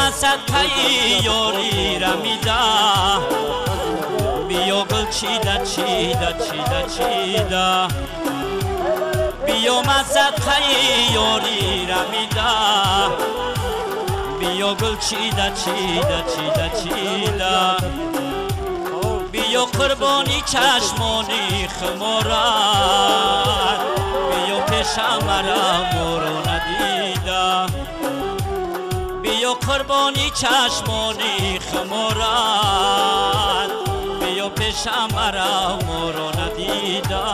Садқаи ёри рамида биё гул чида чида чида чида биё ма садқаи ёри рамида биё гул чида чида чида чида биё қурбони чашмони хуморат биё пешамара моро надида биё қурбони чашмони хуморат биё пешамара моро надида.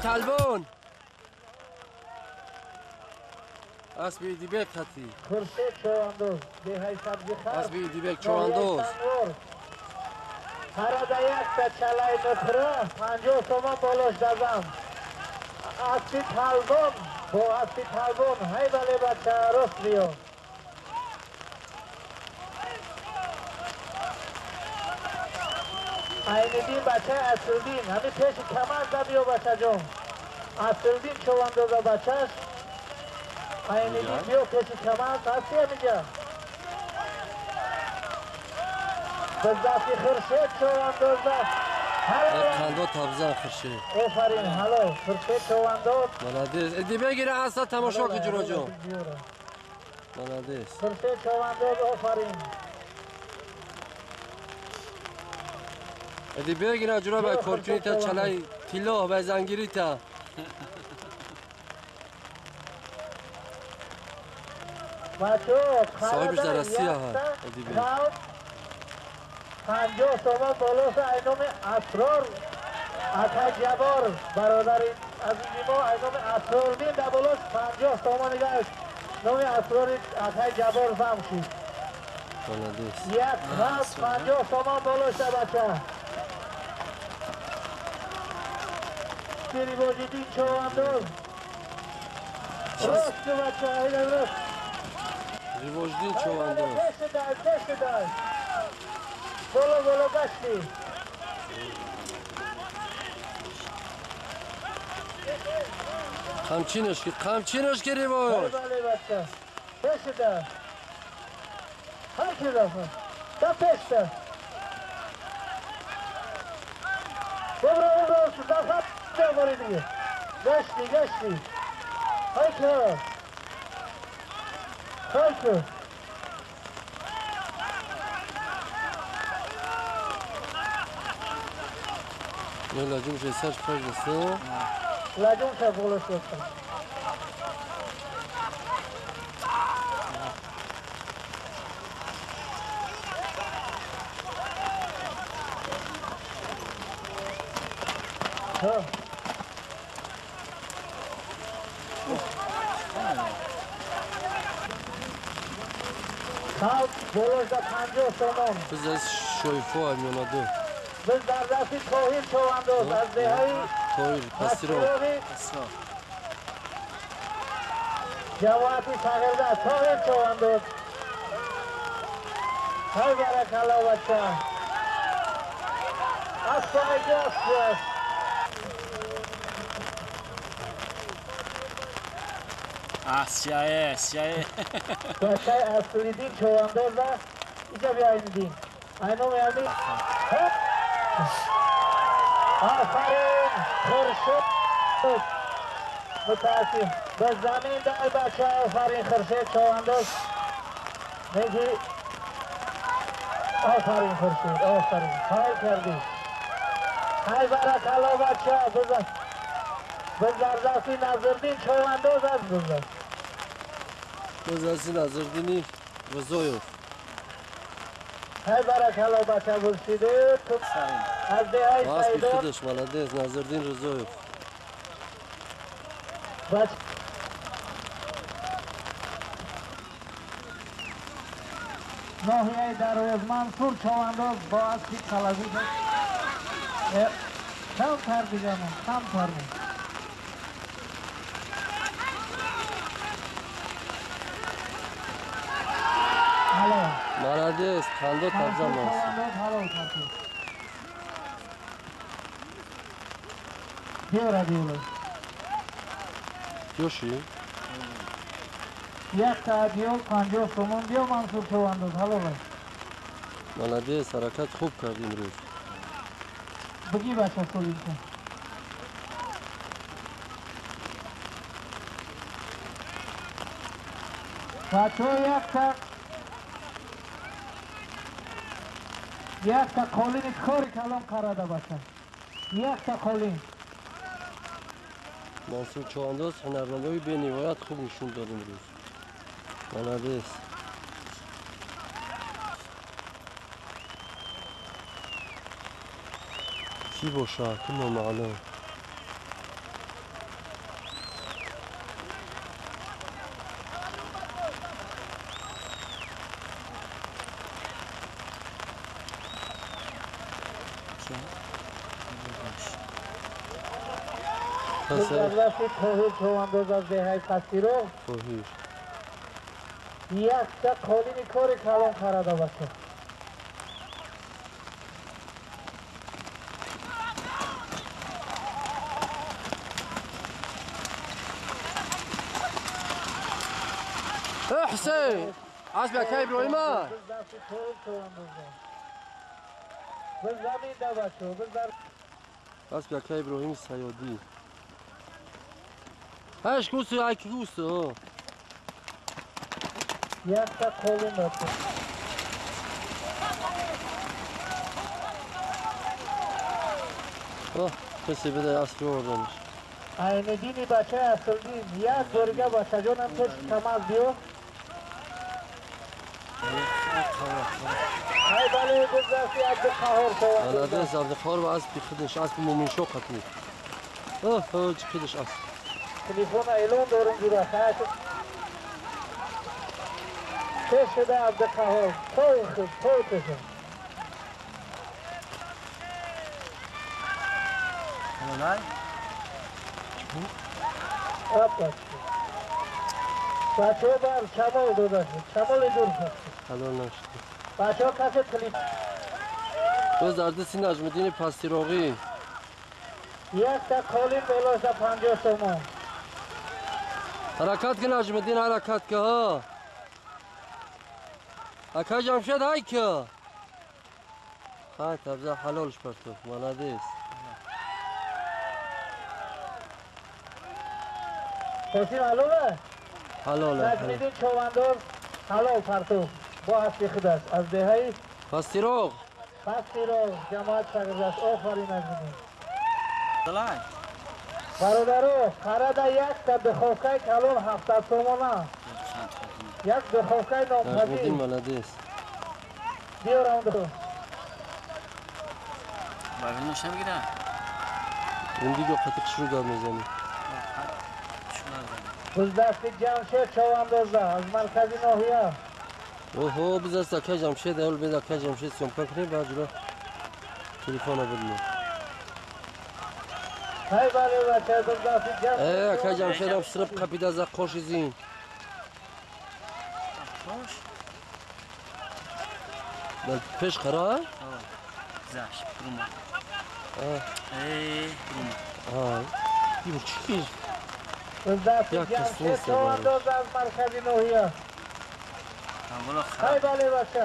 تلبون اسبی دیبک خطی خورشید چواندوز دهی سبزی خر اسبی دیبک چواندوز هر یک تا چلای نخره 50 تومان بالاش دادم اسبی تلبون با اسبی تلبون هی بله بچه راست بیا عینیدین بچه اصلدین همین پیش کمر زد بیا بچه جان اصلدین چواندازه بچهش عینیدین بیا پیش کمر هستی همینجا به دستی خرشید چواندازه قندو تابزن خرشید آفرین هلو خرشید چوانداز مالادیس ادی بگیره اصلا تماشا که جرو جان مالادیس خرشید چوانداز آفرین ادی بگیره جرا به کورکنی تا چلای تیلا به زنگیری تا صاحبش در رسیه ها ادی بگیره 50 تومان بالاست اینام اسرار عطا جبار برادر عزیزی ما اینام اسرار دین در بالاست 50 تومان دیگه نام اسرار عطا جبار فهم شد یک خط 50 تومان بالاست بچه ریواجیدین چوانداز راست بچه ایدن راست ریواجدین چوانداز پشت دای بالا بالا گشتی قمچینش که قمچینش که ریواج بله بچه پشت دای هر کی رفت دا پشت دای ببرو ببرو دا خط باری دیگه گشتی گشتی هایکو هایکو نه لجوم شه سرش پاش دسته لجوم شه بولش دسته ها خب بولش 50 تومان بز از شویفو همیانا دو بز در دستی توهیر چوانداز از دهایی توهیر پسیرو جماعتی تغییر توهیر چوانداز های برک الله بچه از پایگی از سیاه سیاه بچه اصلیدین چوانداز اینجا بیاییدین اینو میادین آفرین خورشید متاسف به زمین در بچه آفرین خورشید چوانداز میگی آفرین خورشید آفرین های کردی های برک الله بچه بزن به زردستی نظردین چوانداز از بزن بزرسی نظردینی رضایف های برک الله بچه بزرسیده از دهای سیدان خودش مالده نظردین رضایف بچه ناحیه درویز منصور چوانداز با اسبی قلزی Камтар дигамо, камтар. Молодец, хандо табза Мансур. Ёши? Як та диёл 50 сомон биё Мансур Човандоз, ҳалол аст. Молодец, ҳаракат хуб кард имрӯз. Бигӣ бача солимка. Бачаҳо якта қолини кори калон қарада бача. Якта қолин. Мансур Човандоз ҳунарнамои бениҳоят хуб нишон дод имрӯз. Молодец. Кӣ бошад, ки номаълум. Дасти Тоҳир Човандоз аз деҳаи Пастироғ. Тоҳир. Якта қолини кори калон қарада бача. Ҳусейн, асби акай Иброҳима. Дасти Тоҳир Човандоз. Biz заминда бачо, biz дар Асби акай Иброҳими Саёдӣ. Ҳаш гусу, ай гусу. Якта қолин бачо. Оҳ, касе бидай аспи оварданаш. Айниддини бачаи Асрдин, як борига бачаҷонам пеш камаз биё. Ай бале, biz дасти Абдуқаҳор Човандоз. Молодец, Абдуқаҳор ва аспи худаш, аспи Муминшоҳ қатӣ. Оҳ, чӣ худаш асп. Телефона эълон дорум ҷура. Пеш шуда Абдуқаҳор. Той худ, той пеша. Ап бача. Бачаҳо бар шамол дода шуд. Шамоли дур шуд. Ҳалол нашуд. Бачаҳо касе телефон. Боз дар дасти Наҷмиддини Пастироғӣ. Якта қолин болоша 50 сомон. Ҳаракат ки Наҷмиддин, ҳаракат ки, ҳа. Ака Ҷамшед ҳай ки. Ҳай табза ҳалолш партоф, молодец. Қосим ҳалол аст? Ҳалол. Наҷмиддин Човандоз ҳалол партоф бо аспи худаш аз деҳаи Пастироғ. Пастироғ ҷамоат шагирдаш. Офарин Наҷмиддин. Бародаро, қарада якта духовкаи калон 700 сомона. Як духовкаи Наҷмиддин номпазир. молодец. Биёрам ду. Ин дига қати хушрӯ гап мезанӣ. Biz дасти Ҷамшед Човандоза аз маркази ноҳия. Оҳо, биз аст ака Ҷамшед, аввал бед ака Ҷамшед съёмка кунем, баъд ҷура телефона бидем. Ҳай бале бача, biz дасти Ҷамшед. Э, ака Ҷамшедам сирб қапида за қоши зин. Дар пеш қара? А, ибо чӣ? Biz дасти Як кас Ҷамшед нест, Човандоза аз маркази ноҳия. Ҳай бале бача.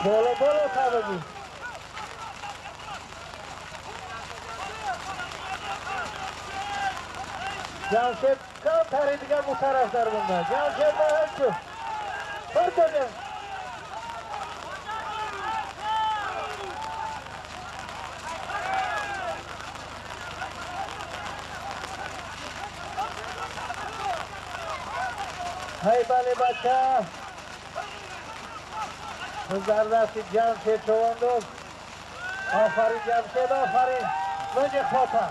Боло боло табагӣ. Ҷамшед камтари дигар мутараф дар монда. Ҷамшед маҳал шуд. Ҳай бале бача. Дар дасти Ҷамшед Човандоз. Офарин Ҷамшед, офарин. Биҷи хопа.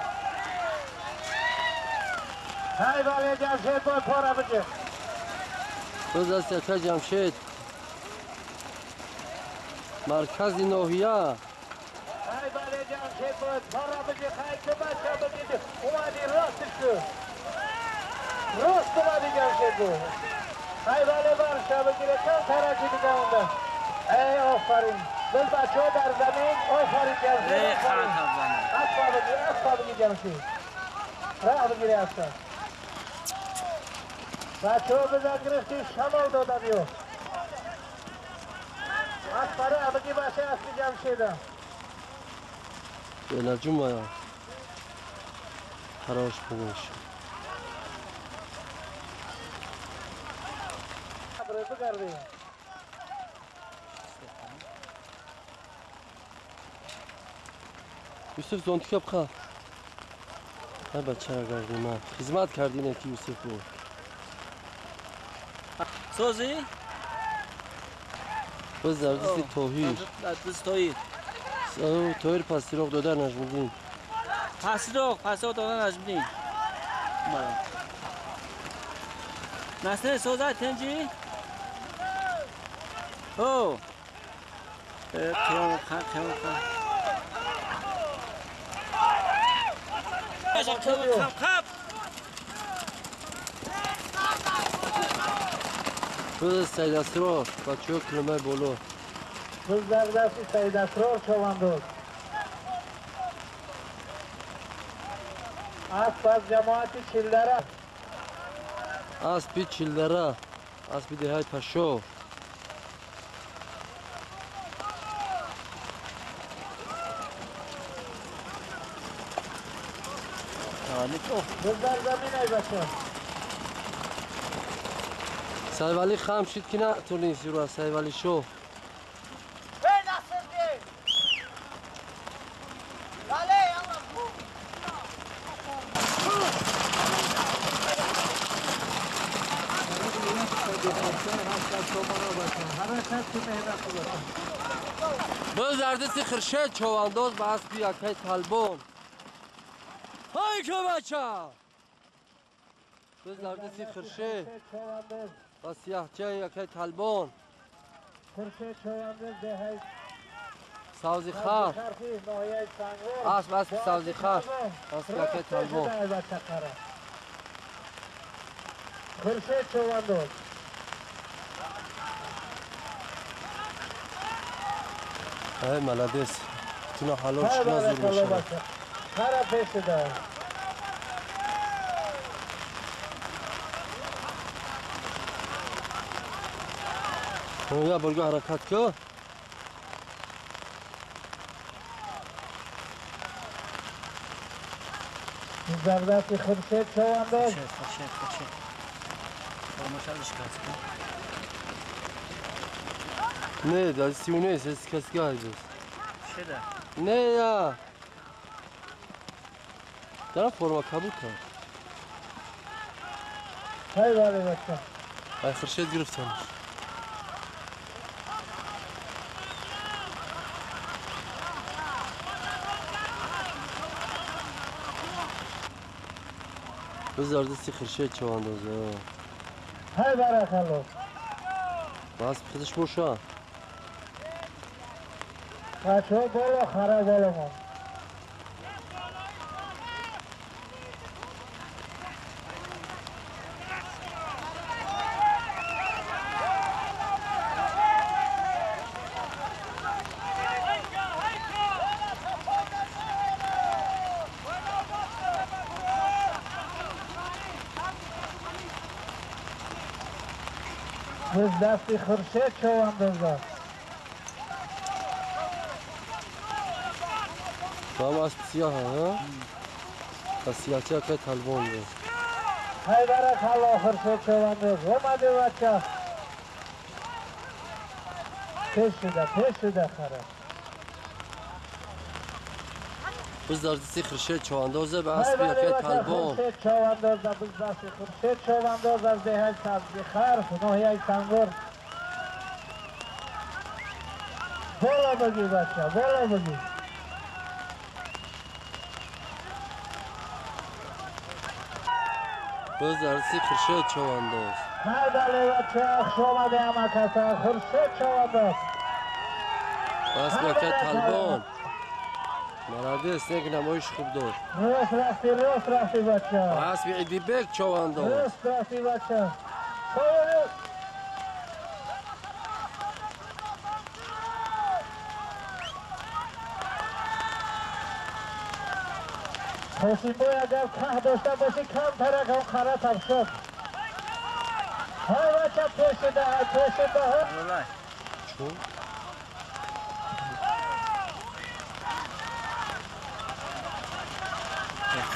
Ҳай бале Ҷамшед бо пора биҷи. Боз дасти ака Ҷамшед. Маркази ноҳия. Ай бале Ҷамшед буд. Пора бигир, хай ки бача бигир. Омади рост шуд. Рост омади Ҷамшед буд. Ай бале барша бигире, кам тараки дига монда. Эй офарин. Бил бачаҳо дар замин. Офарин Ҷамшед. Аспа бигир, аспа бигир Ҷамшед. Раҳ бигире аспа. Бачаҳо бизан гирифти шамол дода биё. Аспара бигир бача аспи Ҷамшеда. Наҷумая харош бигӯш. Юсуф зонтика бха. Ай бача гардима. Хизмат кардине ки Юсуф буд. Сози? Боз дар дасти Тоҳир. Дасти Тоҳир. Тоҳир пасироқ дода Наҷмиддин. Пасироқ, пасироқ дода Наҷмиддин. Насрин соза тенҷи? О! Қиём хан, қиём хан. Қап, қап. Боз Саид Асрор, бачаҳо киломаи боло. Боз дар дасти Саид Асрор човандоз. Асп аз ҷамоати Чилдара. Аспи Чилдара, аспи деҳаи Пашов. Боз дар замин ай бача. Сайвали хам шид ки натонисти ро Сайвали шо. Боз дар дасти Хуршед човандоз ба аспи якаи Талбон. Ҳай ки бача! Боз дар дасти Хуршед ба сияҳчаи якаи Талбон. Хуршед човандоз деҳаи Савзи хар. Асп, аспи савзи хар. Аспи якаи Талбон. Хуршед човандоз. Ай молодец. Туна ҳалол шуна зур мешавад. Хара пеш шуда. Я борга ҳаракат кун. Дар дасти Хуршед човандоз. Хуршед, Хуршед. Формашалиш каст. Не, дасти ӯ нест, ҳеҷ касга ҳайдост. Шеда? Не, я. Дара форма кабуд кард. Ҳай бале бача. Ай Хуршед гирифтамш. Боз дар дасти Хуршед човандоз. Ҳай баракалло. Ба аспи худаш боша. Бачаҳо боло, хара боло мон. Боз дасти Хуршед човандоз аст. Вам асп сияҳ, ҳа? Ба сияҳча якаи Талбон буд. Ҳай баракалло Хуршед човандоз. Омади бача. Пеш шуда, пеш шуда хара. Боз дар дасти Хуршед човандозе ба аспи якаи Талбон. Хуршед човандоз боз дасти Хуршед човандоз аз деҳаи Сабзи Харф, ноҳияи Сангвор. Боло бигир бача, боло бигир. Боз дар дасти Хуршед човандоз. Ҳай бале бача, хуш омаде ҳама каса. Хуршед човандоз. Бас ака Талбон. Молодец, нек намоиш хуб дод. Рост рафти, рост рафти бача. Асби Идибек човандоз. Рост рафти бача. Қосимбой агар каҳ дошта бошӣ камтарак ҳам қара табшод. Ҳай бача пешида, ҳай пешида. Чун?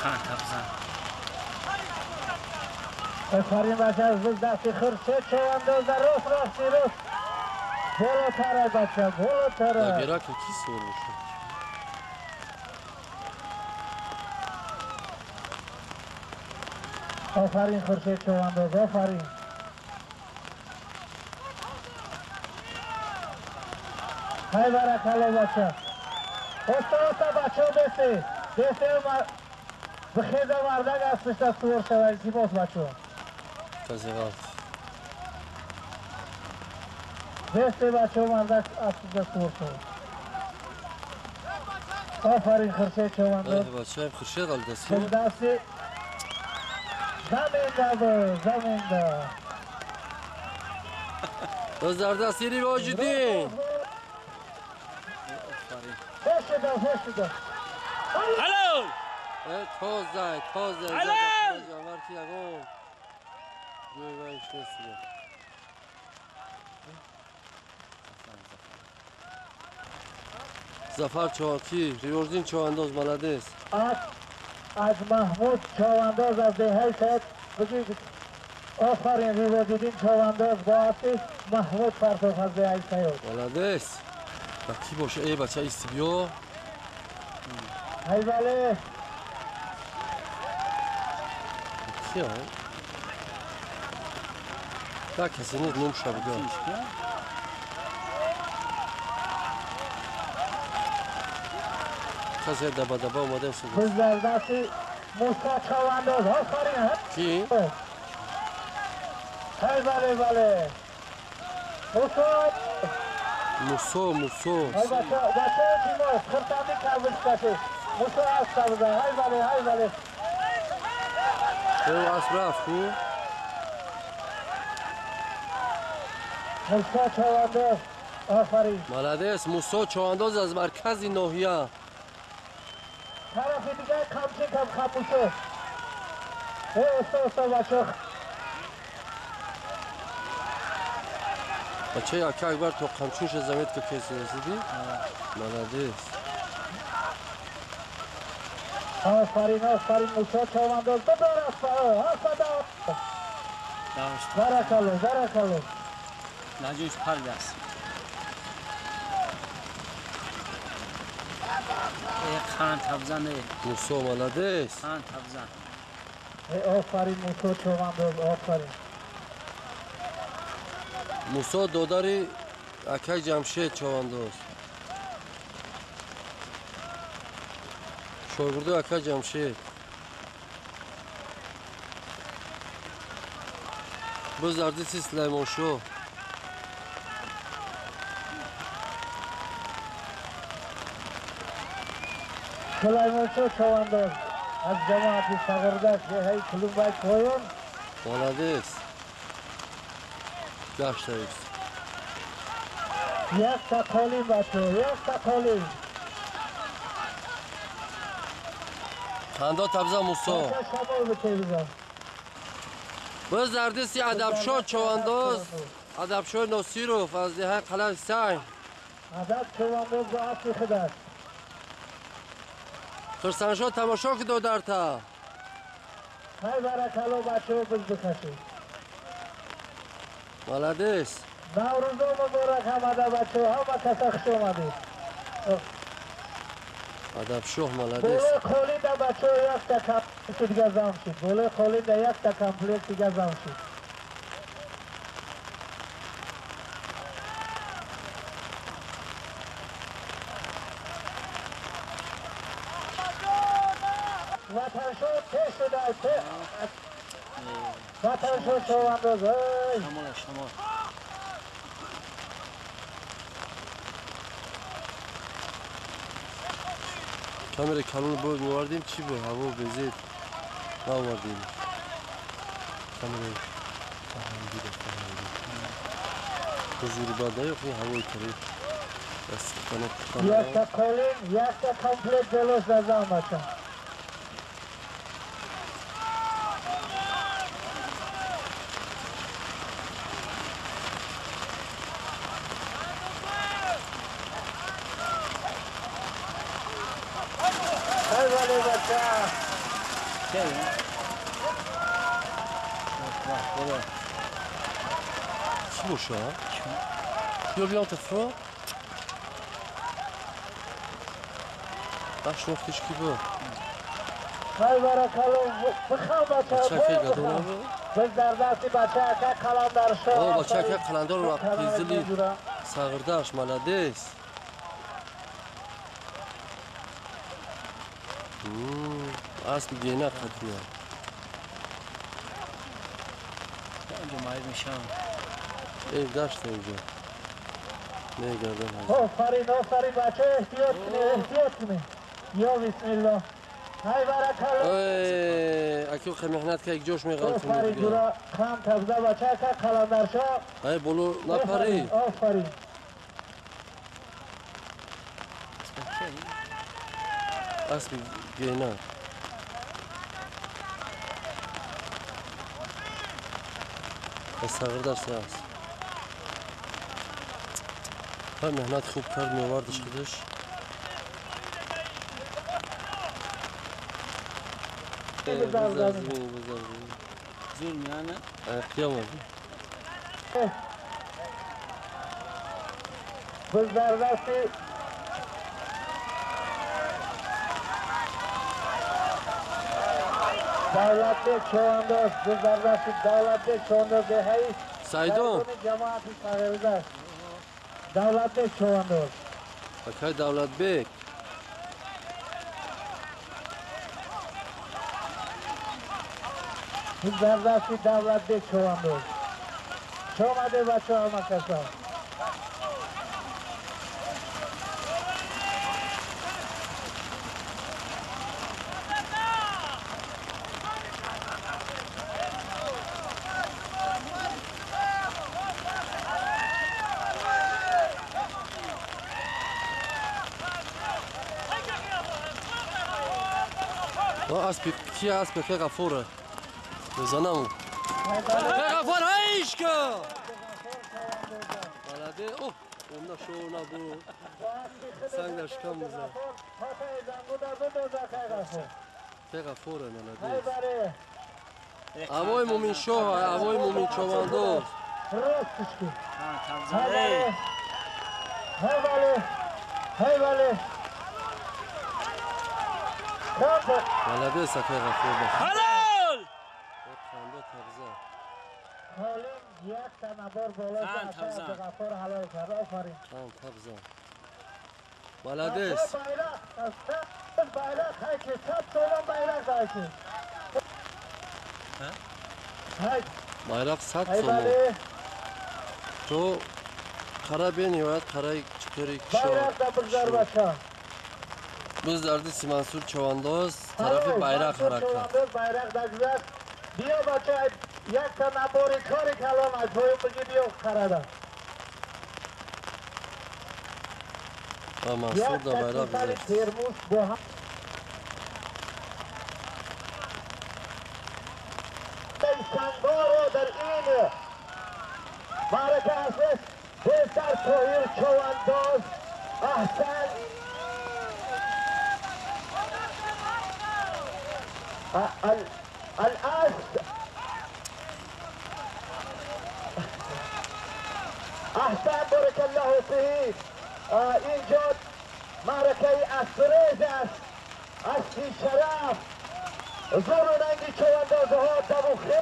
Хан табзан. Офарин бача, аз дасти Хуршед човандоз рост рафти, рост. Болотара бача, болотара. Гераки ки сувор бошад? Офарин Хуршед човандоз, офарин. Ҳай баракалло бача. Оста оста бачо бесе. Бесе бихеза мардак аз пушта сувор шава, илтимос бачо. Тазиғат. Бесе бачо мардак аз пушта сувор шава. Офарин Хуршед човандоз. Бачаем Хуршед алдаси. Даси заминда, заминда. Базардаси Ривоҷиддин. Пешида, пешида. Алло! Тоза, тоза. Ҷанвар ки ягон ҷой вайш нест. Зафар Чованки, Ривоҷиддин човандоз, молодец. Аз Маҳмуд човандоз аз деҳаи Саид бигӯед. Офарин Ривоҷиддин човандоз бо аси Маҳмуд Фартов аз деҳаи Саид. Молодец. Ба ки боша? Эй бача исти биё. Ай бале. Кия? Та касе нест номша бига. Касе даба-даба омадем суд. Биздар дасти Муса човандоз. Офарин. Ки? Ай бале, бале. Муса. Мусо, Мусо. Ай бача, бача илтимос, хурсандӣ карбиш кашед. Мусо асп табза. Ай бале, ай бале. Ӯ асп рафт, ху? Мусо човандоз. Офарин. Молодец, Мусо човандоз аз маркази ноҳия. Тарафи дигар қамчин кам хаб Мусо. Э, оста оста бачо. Бачаи ака Акбар то қамчинша заметка кеси расидӣ? Молодец. Офарин, офарин Мусо човандоз. Бидор аспа, аспа да. Баракалло, баракалло. Наҷуш пардаст. Хан табзан. Мусо молодец. Хан табзан. Офарин Мусо човандоз, офарин. Мусо додари акай Ҷамшед човандоз. Шогирди акай Ҷамшед. Бизардиси Сулаймоншоҳ. Сулаймоншоҳ човандоз аз ҷамоати Сағирдак деҳаи Кулумбай поён. Молодец. Гаштаист. Якта қолин бачо, якта қолин. Хандо табза Мусо. Бизардиси Адабшоҳ човандоз, Адабшоҳ Носиров аз деҳаи Қалаи Сай. Адаб човандоз бо асли худаш. Хурсандшоҳ тамошо ки додарта. Ҳай баракалло бачо, биз бикашед. Молодец. Наврӯзо муборак ҳамада бачо, ҳама каса хуш омадед. Адабшоҳ молодец. Болои қолинда бачо якта комплекти дига зам шуд. Болои қолинда якта комплект дига зам шуд. Ватаншоҳ пеш шуда, Ватаншоҳ човандоз. Шамол, шамол. Камера калон боз меовардем, чӣ буд? Ҳаво безед наовардем. Камера фаҳмидӣ, фаҳмидӣ. Ҳузури банда ё ҳавои тариқ. Якта колин, якта комплект болош дазам бача. Чӣ боша? Бیا بیام تفا. Нашнохтиш ки бу? Ай баракалло, бихам бача. Бача гадона бу? Biz дар дасти бача ака қаландаршо. О, бача ака қаландар ва қизили сағирдаш, молодец. Асп гена қатия. Онҷо маҳир мешавам. Эй, дашта инҷо. Мегардам. Офарин, офарин бача, эҳтиёт кунед, эҳтиёт кунед. Ё бисмиллоҳ. Ай баракалло. Эй, аку меҳнат ка як ҷош меғалтем. Офарин ҷура, кам табза бача ака қаландаршо. Ай боло напарӣ. Офарин. Асп гена. Сағирдаш аст. Ҳар меҳнат хуб кард, меовардаш худаш. Зур меана? Қиём. Biz дар дасти Давлатбек Човандоз, biz дар дасти Давлатбек Човандоз деҳаи Сайдон ҷамоати Сағирдаш. Давлатбек Човандоз. Акай Давлатбек. Biz дар дасти Давлатбек Човандоз. Чомаде бачо ҳамакаса. Аспи ки аспи ки Ғафура. Мезанам. Ғафур ҳайшка. Баладе, о, онда шоу набу. Санг дар шикам мезан. Ки Ғафура маладе. Авои Муминшоҳ, авои Муминчовандоз. Ростушки. Ҳай бале. Ҳай бале. Молодец, акай Ғафур. Ҳалол! Қанда табза. Ҳолим як танабор боло акай Ғафур ҳалол кард. Офарин. Қан табза. Молодец. Байрақ, байрақ ҳайки, 100 сомон байрақ ҳайки. Ҳай. Байрақ 100 сомон. То қара бениҳоят қараи чиқири кишо. Байрақ да бигзор бача. Biz дарди Симансур Човандоз тарафи байрақ ҳаракат. Байрақ дагзашт. Биё бача, якта набори кори калон аз поён биги биё қарада. Ва Мансур да байрақ гузашт. Термус бо ҳам сангоро дар ин маърака аст. Беҳтар Тоҳир Човандоз аҳсан الأس أحسن بارك الله فيه. اینجا معرکه اسپریز است. اصلی شرف زور و رنگی چواندازه ها دبوخه.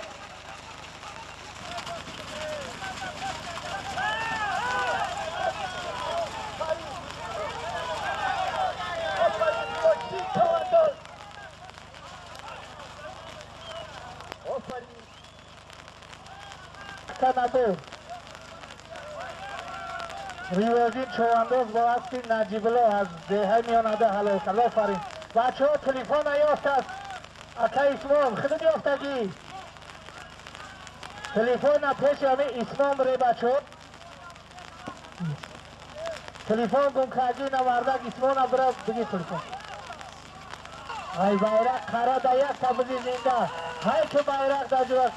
ریوازین چوانداز با اسب نجیب‌الله از دهه میانده حلال کرد. آفرین. بچه ها تلفن نیافت است اکا اسمام خودت یافتگی تلفن پیش همه اسمام ره بچه ها تلفن گم کردی نوردک اسمان برا بگی تلفن ای بیرق قرا دا یک تا بزی زنده های که بیرق دا جورا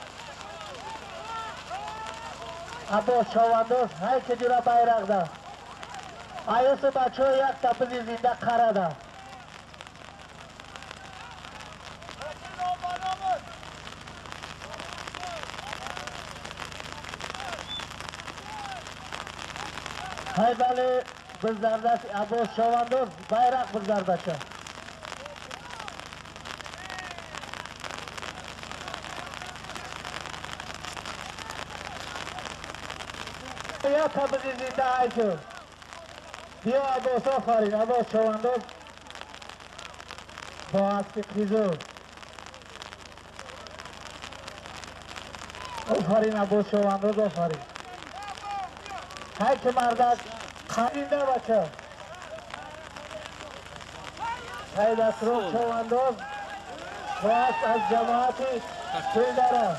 عباس شواندوز های که جورا بیرق دا ایوس بچه ها یک تا بزی زنده قرا دا های بله بزردست عباس شواندوز بیرق بزر بچه یا تا بزی زنده های شد بیا عباس آفرین عباس شواندوز با اسب خیزور آفرین عباس شواندوز آفرین های که مردک خرینده بچه سید اسرار چوانداز باز از جماعت پلدره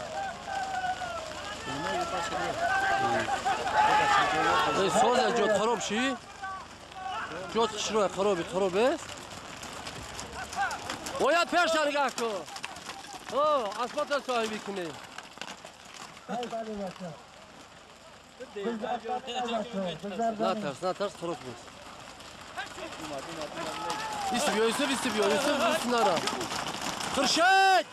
سوز جوت خراب شی؟ جوت شروع خرابی خراب است؟ باید پیش نگاه کن آه اسبات صاحبی کنی نه ترس خراب نیست یوسف یوسف یوسف یوسف نرا خرشید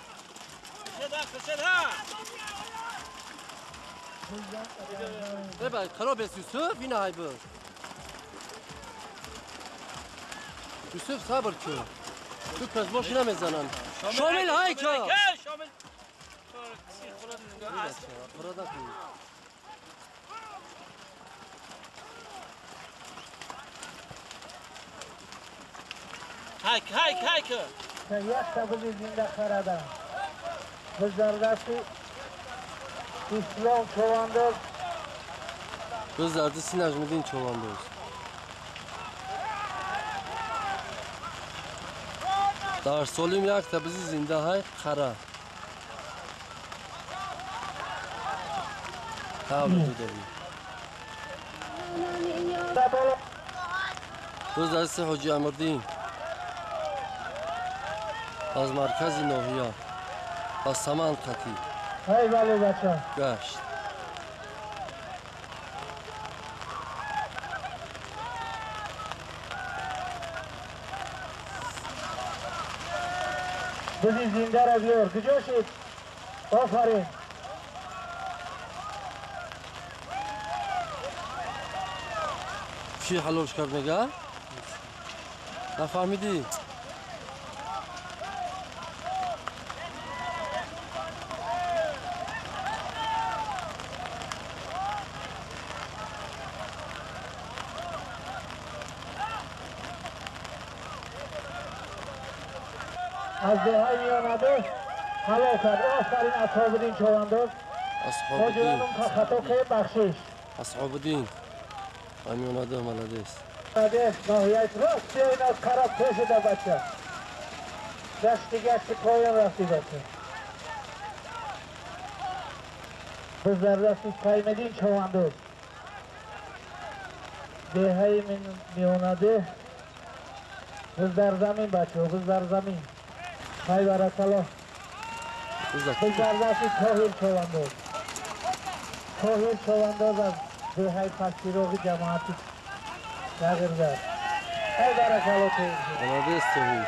خراب است یوسف این های بود یوسف صبر کن تو کس باش نمیزنن شامل های که شامل هایک هایک هایک یک تا بزی زنده خرده بزردستی اسلام چوانداز بزردستی نجمدین چوانداز در سالیم یک تا بزی زنده های خره تابلو داری بزردستی حاجی امردین از مرکز ناحیه از سمن قطی گشت بزی زنده را بیار کجا شد؟ آفرین چی حلالش کرد میگه؟ نفهمیدی؟ از دههای میانده حلال کرد آفرین اصحاب الدین چوانداز اصحاب الدین خطا که بخشش اصحاب الدین میانده ملدیس ناحیه راست بیاین از خراب پیش ده بچه گشتی گشتی پایان رفتی بچه بزردستی قیمدین چوانداز دههای میانده بز زمین بچه بز در زمین های برکالله بزردستی طاهر چوانداز طاهر چوانداز از دههای پسیروغ جماعتی تغییر داد های برکالله آماده است طاهر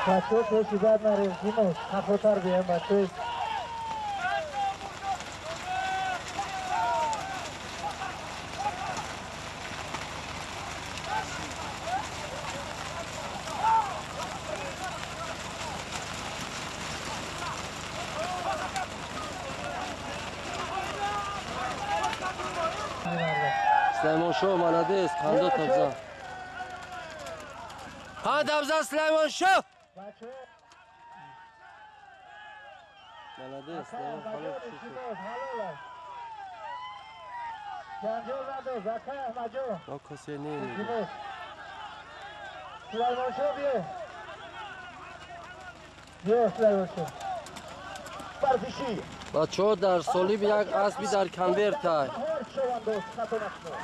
بچه پیشی بد نریم تیموس خطر بیایم بچه سلیمان شو مالدیس قندو تبزا قند تبزا سلیمان شو مالدیس. ҷанҷол надоз, акай Аҳмадҷон. Мо касе не. Илтимос. Сулаймоншо биё. Биё Сулаймоншо. Варзишӣ. Бачаҳо дар солиб як аспи дар конвертай. Баҳор човандоз хато накунад.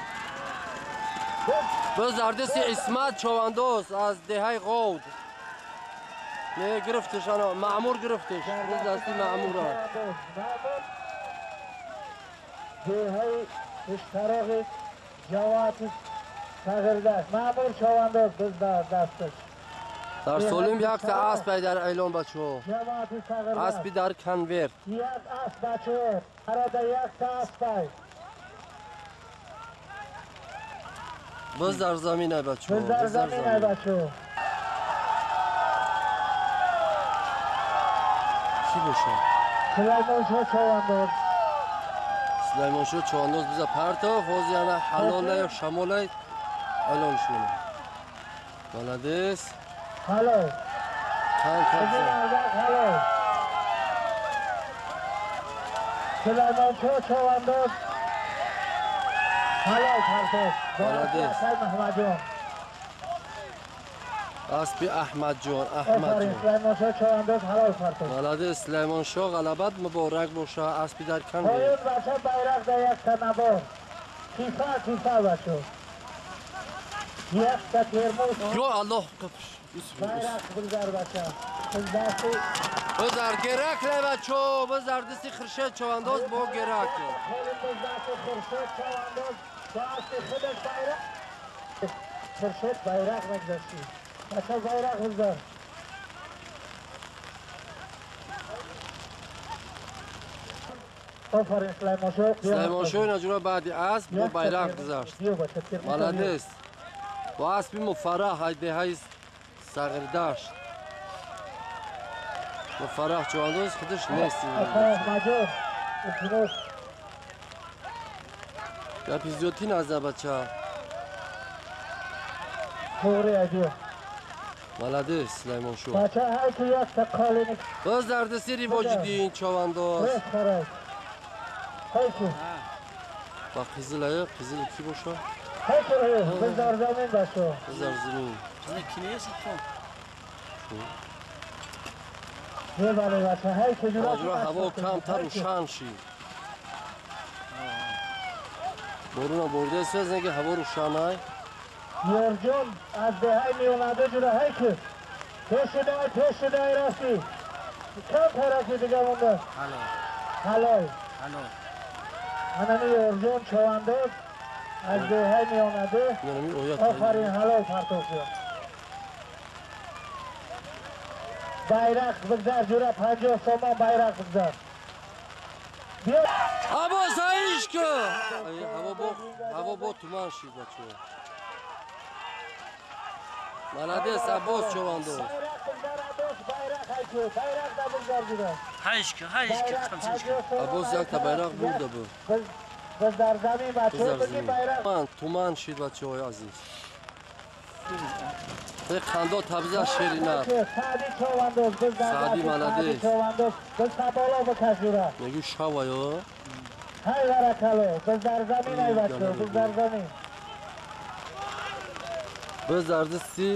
Боз дар дасти Исмат Човандоз аз деҳаи Ғовд. Не гирифтиш ана Маъмур гирифтиш. Боз дасти Маъмура. Маъмур деҳаи Иштароғи ҷамоати Сағирдашт. Маъмур Човандоз biz дар дасташ. Дар солим якта асп ай дар эълон бачаҳо. Ҷамоати Сағирдашт. Аспи дар конверт. Як асп бачаҳо. Арада якта асп ай. Боз дар замин ай бачаҳо. Biz дар замин ай бачаҳо. Кӣ бошад? Сулаймоншо Човандоз. Сулаймоншо Човандоз биза партов, ҳозир яна ҳалолай шамолай эълон шуна. Молодец. Ҳалол. Чанд Bizim кабза. Ардақ ҳалол. Сулаймоншо Човандоз ҳалол партов. Молодец. Акай Маҳмадҷон. Аспи Аҳмадҷон, Офарин Аҳмадҷон. Сулаймоншо Човандоз ҳалол партов. Молодец, Сулаймоншо ғалабат муборак боша, аспи дар конверт. Поён бача байрақ да якта набор. Кифа кифа бачо. Якта термос Ё Аллоҳ қипш. байрақ бигзар бача. Biz дасти Бизар Геракл бачо, бизар дасти Хуршед Човандоз бо Геракл. Хеле biz дасти Хуршед Човандоз дасти худаш байрақ. Хуршед байрақ мегзашти. Бача байрақ бигзар. Офарин Сулаймоншо. Сулаймоншо инаҷура баъди асп бо байрақ гузашт. Биё бача термос. Молодец. Бо аспи Муфарраҳ ай деҳаи Сағирдашт. Муфарраҳ Човандоз худаш нест. Акай Аҳмадҷон. Илтимос. Гапи зиёдтӣ наза бача. Тоғри айдиё. Молодец, Сулаймоншо. Бача ҳар ки якта қолини Боз дар дасти Ривоҷиддин Човандоз. рес харай. Ҳар ки. Ба қизилая, қизил кӣ боша? Ҳар ки biz дар замин бачо. Боз дар замин. Қизил кинеси кон. Бебале бача ҳар ки ҷура. Ҳозира ҳаво камтар рӯшан шид. Боруна бурдааст, неки ҳаво рӯшанай. Ёрҷон аз деҳаи миёнаде ҷура ҳар ки. Пеш шудай, пеш шудай расти. Кам тарафи дига монда. Ҳалол. Ҳалол. Ҳалол. Анами Ёрҷон Човандоз аз деҳаи миёнаде. Инами оят. Офарин ҳалол партов шуд. Байрақ бигзар ҷура 50 сомон байрақ бигзар. Биё Аббос аиш ку! Ай, ҳаво бо туман шид бачаҳо. Молодец, Аббос Човандоз. Байрақ бигзар Аббос байрақ ҳайку байрақ да бигзар ҷура. Ҳайш ку, ҳайш ку, Байрақ қамчиш ку. 50 сомон. Аббос якта байрақ бурда бу. Biz дар замин Боз бачаҳо дар биги замин. байрақ. Туман, туман шид бачаҳои азиз. Э қандо табза ширина. Саъди Човандоз biz дар Саъди дасти молодец. Саъди Човандоз biz боло бикаш ҷура. Мегӯ шаваё. Ҳай баракало biz дар замин ай бачаҳо biz дар замин. Боз дар дасти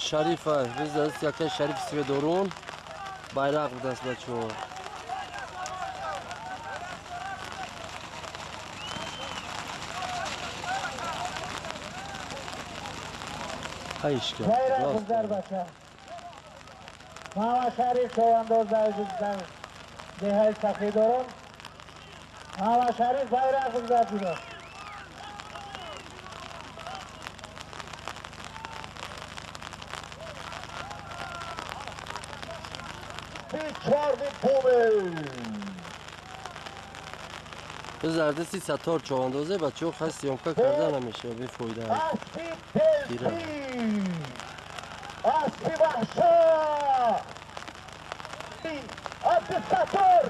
Шарифа, боз дар дасти якай Шариф Сведорун байрақ будаст бачаҳо. Ҳайш ка. Байрақ бигзар бача. Мама Шариф Човандоз дар деҳаи Сақидорон. Мама Шариф байрақ бигзар ҷура. Чорни буме. Боз дар дасти Саттор Човандозе бачаҳо хай съёмка карда намешава бефоида. Аспи делфин. Аспи ваҳша. Аспи Саттор.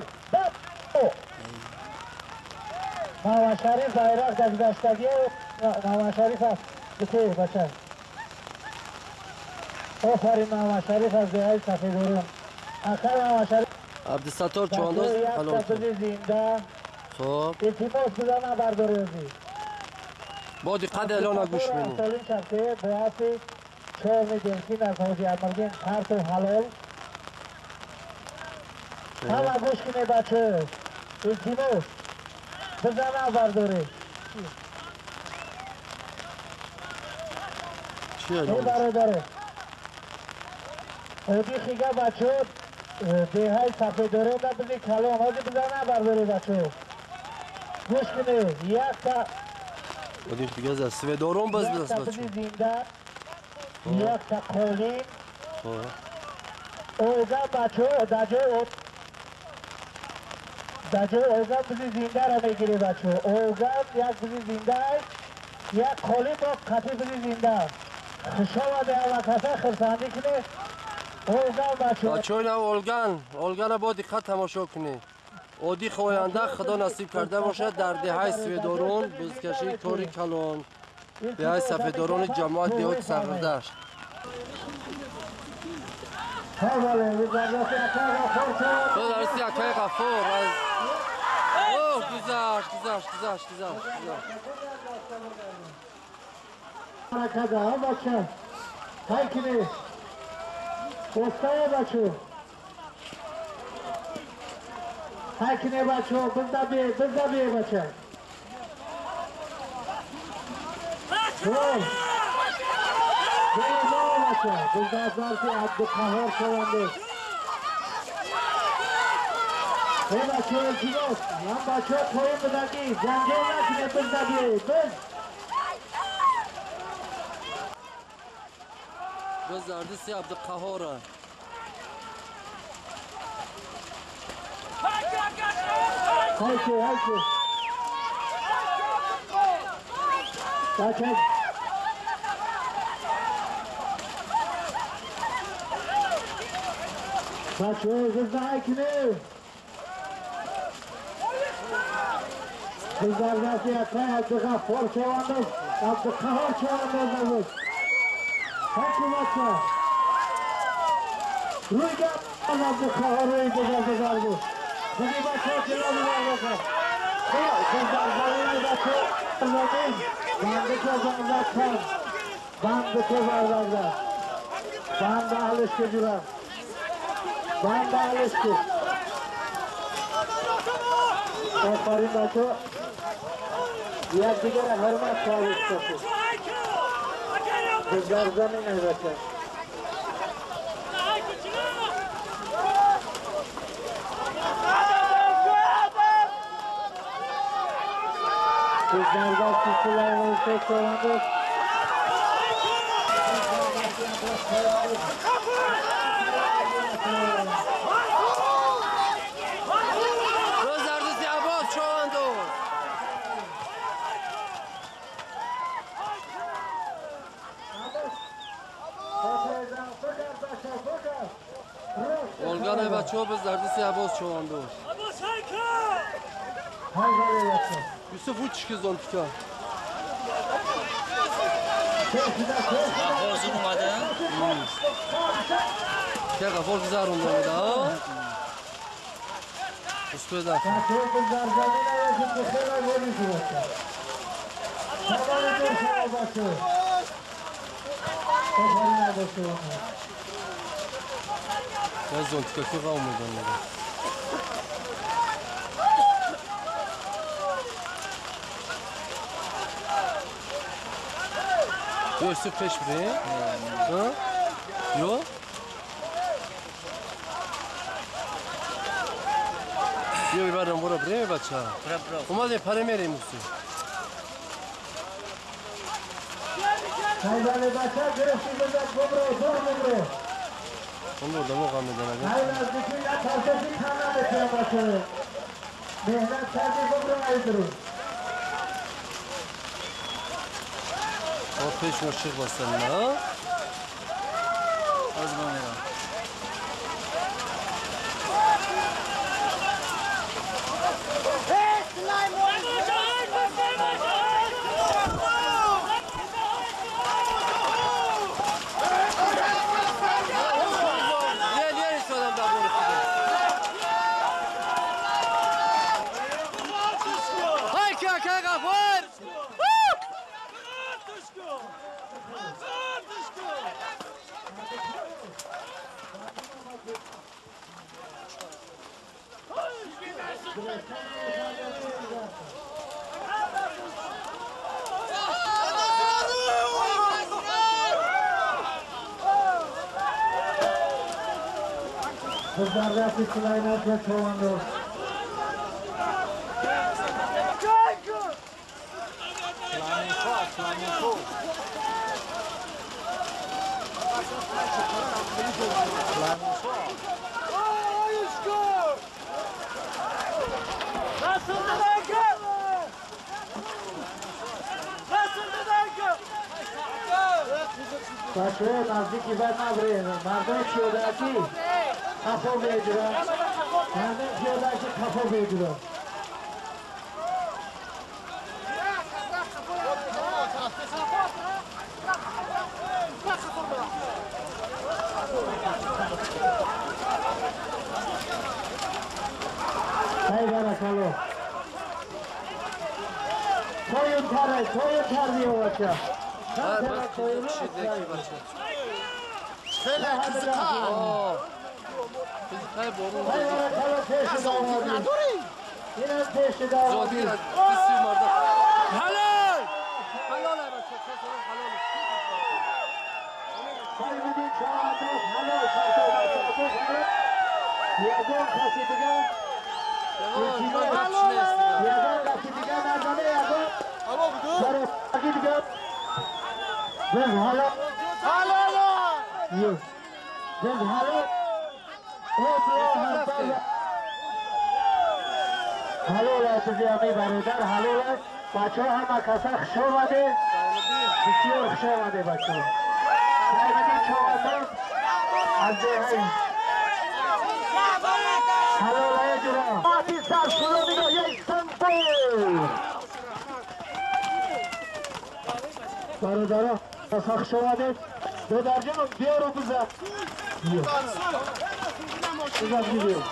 Мама Шариф байрақ дар гузаштагиё Мама Шариф аст. Бите бача. Офарин Мама Шариф аз деҳаи Сафедорон. Акай Мама Шариф Абдусаттор Човандоз бачаҳо ҳалол якта кард. бизи зинда. Хоб. Илтимос биза набардори озӣ. با دقت اعلان گوش میدیم. با چهار دلفین از حاجی امرگین پرت و حلال. همه گوش کنه بچه. التیموس بزن برداره. چی ای برادره اودی خیگه بچه دیهای سفید داره و بزی کلام حاجی بزن برداره بچه. گوش کنه یک تا اودی دیگه از سفیدارون باز بزن بچه. یک تا زنده یک تا قولین اوگا بچه در جای اوگا بزی زنده را میگیری بچه. اوگا یک بزی زنده است یک قولی با قطعی بزی زنده. خوش آمده همه کسا خرسندی کنه. اوگا بچه بچه اینا اولگان با دقت تماشا کنی. اودی خوینده خدا نصیب کرده باشد در دهه سفیدارون بزکشی کاری کلان دهه سفیدارون جماعت دهات سردشت. خدا درستی اکای غفور از اوه گذشت گذشت گذشت گذشت گذشت. بچه اوستای بچه هکنه بچه بزا بیه بزا بیه بچه. بچه بزا زرفی عبدالقهار شونده. ای بچه التیموس هم بچه پایین بدگی جنجال نکنه بزا بیه بز. بز زردیسی عبدالقهاره. هایکه هایکه بچه بچه بزن هایکنه بزن دستی اکای عبدالغفار چوانداز عبدالقهار چوانداز. هایکه بچه روی گرد عبدالقهار روی بزن بزن بود. دیگه بچه جلو ببر بکن. بچه زمین بنده که زنده کن بنده که زنده بنده اهلش که جورم بنده اهلش که. آفرین بچه یک دیگر حرمت خواهید کسی بزر زمین بچه. Bizlerden Süleyman Seçoğlu'ndur. Rozardisi Abbas Çoğandır. Olgan Ebaço Bizardisi Abbas Çoğandır. Yusuf uç ki zontika. Gafur uzun umadı. Ke Gafur güzel umadı ha. Uspeda. Ya zontika ki gavmadan. Yusuf peş bire. Ha? Yo? Yo ibaram bura bre bacha. Bura bura. Umade pare mere musu. Hayvane bacha گرفتی بزن گمرو دور گمرو. اون دمو قام میدن. های نزدیکی یا ترکشی کانا بچه بچه. مهنت کردی گمرو ایدرو. O peş noşik basın ha? Az bana. Kızlardaki Süleyman ve Çovandoz. Flamenco, بچه نزدیکی بر نبره مردم پیاده‌ای خفا بگیرن، مردم پیاده‌ای خفا بگیرن. ای برکالله تویون تره تویون تر بیا بچه. خیلی قزقه قزقه بارون این از پیش داوودی حلال حلال بچه حلال یگان کسی دیگه یگان کسی دیگه نزنه یگان دیگه بز حالا حالا بز حالا حلال است جمعی برادر حلال است. بچه ها همه کسا خوش آمده، بسیار خوش آمده بچه ها. سایمدین چهارنداز از دهه حلال های جرا ماتی سر شروع میگه یک سنبول. برادرها کسا خوش آمده. دو درجه بیارو بزن بزن بیارو.